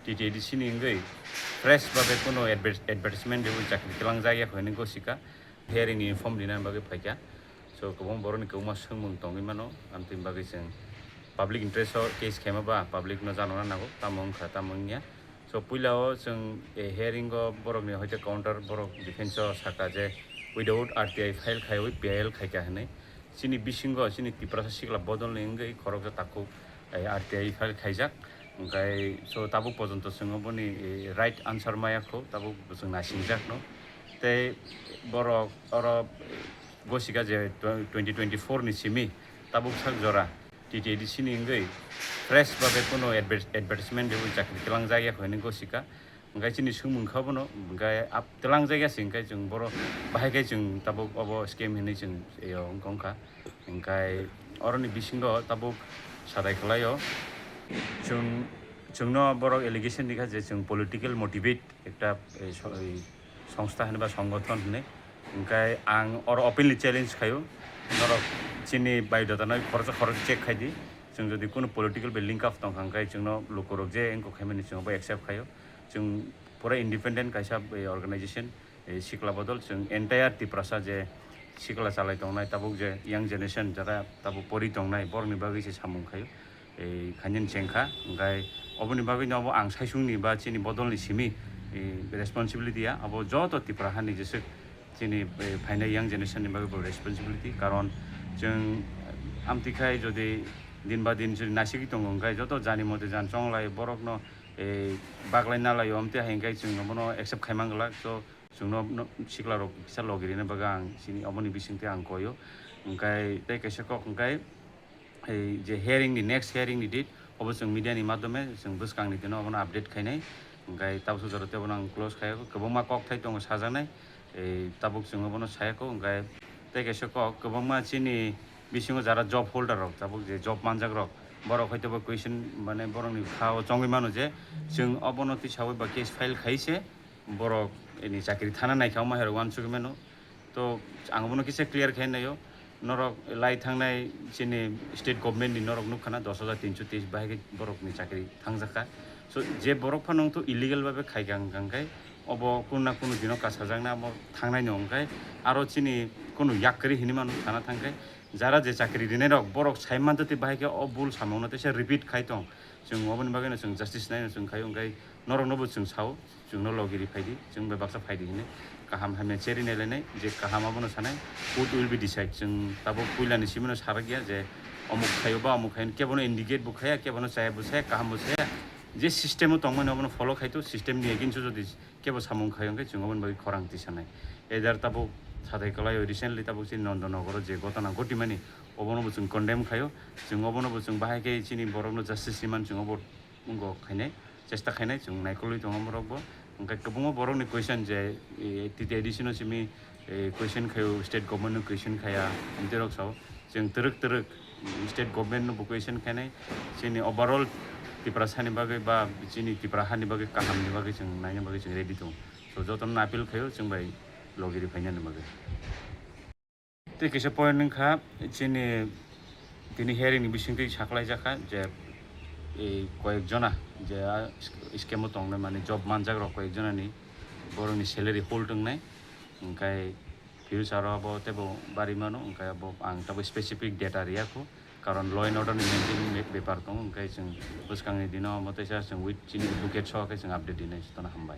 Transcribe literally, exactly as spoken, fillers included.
T T A D C ni wngwi fresh babe kuno adver-, advertisement riwi chakri twlangjak ya hwnwi gosika hearing ni form rina bagwi phaikha. So kwbang borokni kwbangma swngmung tongwi mano, amtwini bagwi chwng public interest o case khaima ba public no janokna nango, tamo wngkha tamo wngya. So puila o chwng, eh, hearing o borokni hoite counter borok defense o saka je without R T I file khaiwi P I L khaikha hwnwi. Chini bisingo chini Tiprasa sikla bodolni wngwi khoroksa takhuk, eh, R T I file khaijak. Hwnkhe so tabuk pojonto chwng oboni, eh, right answer maya kho, tabuk chwng naisingjakno. Tei borok oro gosika je twenty twenty-four ni simi tabuk sak jora T T A D C ni wngwi fresh babe kuno adver-, advertisement riwi chakri twlangjak ya hwnwi gosika. Hwnkhe chini swngmung kha bono, hwnkhe ap-, twlangjak ya se, hwnkhe chwng boro bahai khe chwng tabuk obo scam hinwi chwng, eh, wngkha, wngkha. Hwnkhe oroni bisingo tabuk sadai kwlaio. Chwng, chwngno borok allegation rikha je chwng political motivate ekta, eh, so-, eh, songstha hinwi ba songothon hinwi. Hwnkhe ang oro openly challenge khaio, norok chini biodata no khoroksa khoroksa check khai di. Chwng jodi kunu political bai link up tongkha, hwnkhe chwngno lukurok je wngkok khaimani chwngbo accept khaio. Chwng pura independent kaisa, eh, organization, eh, sikla bodol chwng entire Tiprasa je sikla chalai tongnai, tabuk je young generation jara tabuk pori tongnai, borokni bagwi se samung khaio. Eh, khainani chengkha, hwnkhe oboni bagwino obo ang saisungni ba chini bodolni simi, eh, responsibility ya, abo joto Tipra hani jeswk chini, eh, phainai young generation ni bagwi bo responsibility, karon chwng amtwi khai jodi din ba din jodi nasigwi tongo, hwnkhe joto jani mote jan chonglai borokno, eh, baglai nalai o, amtwi hai hwnkhe chwng obono accept khaimang glak. So chwngno no, siklarok kisa logi rina bagwi ang chini oboni bisingtwi ang koio. Hwnkhe tei kaisa kok hwnkhe, ei je hearing ni, next hearing ni date obo chwng media ni madhyome chwng bwskang ni dino obono update khainai. Hwnkhe tabuk jora tei obono ang close khai kwbangma kok thai tongo sajaknai. Ei tabuk chwng obono sayakho, hwnkhe tei kaisa kok kwbangma chini bisingo jara job holder rok, tabuk je job manjak rok, borok hoi tobo question mane borokni kha o chongwi mano je chwng obono tisawi ba case file khai se borok ni chakri thana naikha, omo hai rok uansugwi mano. To ang bono kisa clear khai naio, norok lai thangnai chini state government ni norok nukha na dos hajar tinso teis bahai khe borok ni chakri thangjakha. So je borok phano wngthu illegal babe khaikha hwnkha hwnkhe obo kunu na kunu dino kasajakna omo thangnai no hwnkhe aro chini kunu yak kwrwi hinwi mano thana thangkhe jara je chakri rinai rok borok sai mantwi bahai khe o bul samungno teisa repeat khai tong. Chwng oboni bagwino chwng justice naino chwng khaio, hwnkhe noroknobo chwng sao, chwngno logi ri phaidi, chwng bai baksa phaidi hinwi kaham hamya cherwi nailainai, je kaham abono sanai, court will be decide. Chwng tabuk puilani simino sarakya je omuk khaio ba omuk khaio, kebono indicate bo khaya, kebono chaya bo saya, kaham bo saya, je system o tongmani obono follow khaito, system ni against o jodi kebo samung khai hwnkhe chwng oboni bagwi khorang tisanai. Either tabuk sathai kwlaio, recently tabuk chini Nondonogoro je gotona ghotimani, obonobo chwng condemn khaio. Chwng obonobo chwng bahai khe chini borokno justice rimani chwng obo wngkok khainai, chesta khainai, chwng naikolwi tongo borokbo. Hwnkhe kwbangma borokni question je, eh, T T A D C no simi, eh, question khaio, state government no question khaya, amtwi rok sao. Chwng twrwk twrwk state government no bo question khainai, chini overall Tiprasa ni bagwi ba chini Tipra hani bagwi kaham ni bagwi chwng naina bagwi chwng ready tongo. So jotono appeal khaio chwng bai logi ri phainani bagwi. Tei kisa point wngkha chini tini hearing ni bisingtwi saklaijakha je, eh, koyek jona je, ah, scam o tongnai mani job manjak rok koyek jona ni borokni salary hold wngnai, hwnkhe future o abo teibo bari mano, hwnkhe abo ang tabuk specific data riya kho, karon law and order ni maintain be-, bepar tongo, hwnkhe chwng bwskangni dino omo teisa chwng with chini advocate so khe chwng update rinai, jotono hambai.